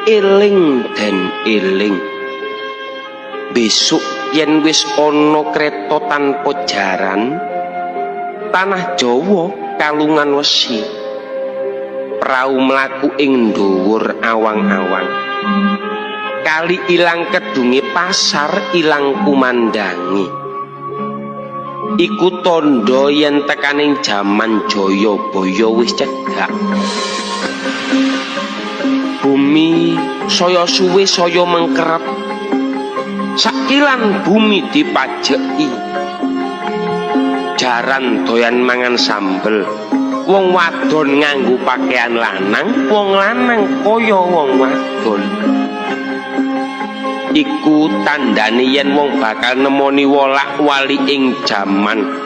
Eling den eling. Besok yen wis ana kreta tanpa jaran, tanah Jawa kalungan wesi. Prau mlaku ing dhuwur awang-awang. Kali ilang kedunge, pasar ilang kumandange. Iku tandha yen tekaning jaman Jayabaya wis cedhak. Bumi saya suwe saya mengkeret. Sakilan bumi dipajeki. Jaran doyan mangan sambel. Wong wadon nganggo pakaian lanang, wong lanang kaya wong wadon. Iku tandane yen wong bakal nemoni wolak-wali ing jaman.